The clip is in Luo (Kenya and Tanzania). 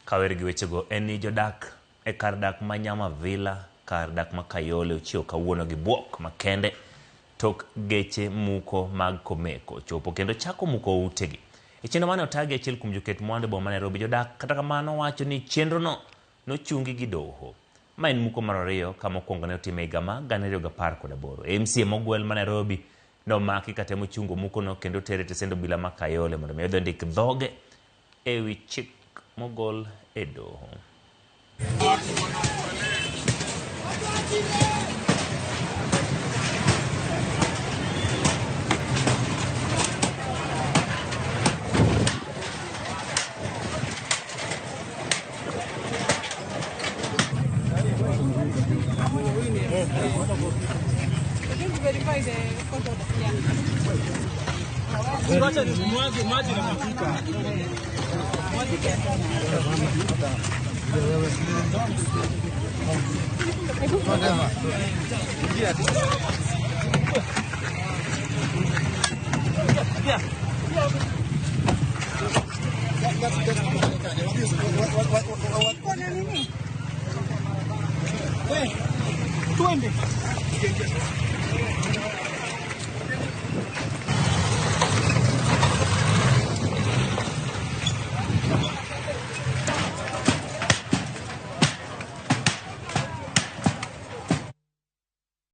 Kawer gi wechego en ni jodak e kar dak ma Nyamavila, kar dak ma Kayole ochiewo kawuono gi bwok makende tok geche muko mag Komeko chopo kendo chako muko utegi. E chenro mane otagi achiel kuom joket mwandu e boma ma Nairobi, jodak kata kamano wacho ni chenrono nochungi gi doho. Ma en muko mar ariyo ka mokwongo ne otim e higa ma 2018. MCA mogwel ma Nairobi nomaki katemo chungo mukono kendo tere e tesend obila ma Kayole mondo mi odhi ondik dhoge e wi chik mogol e doho. Twende.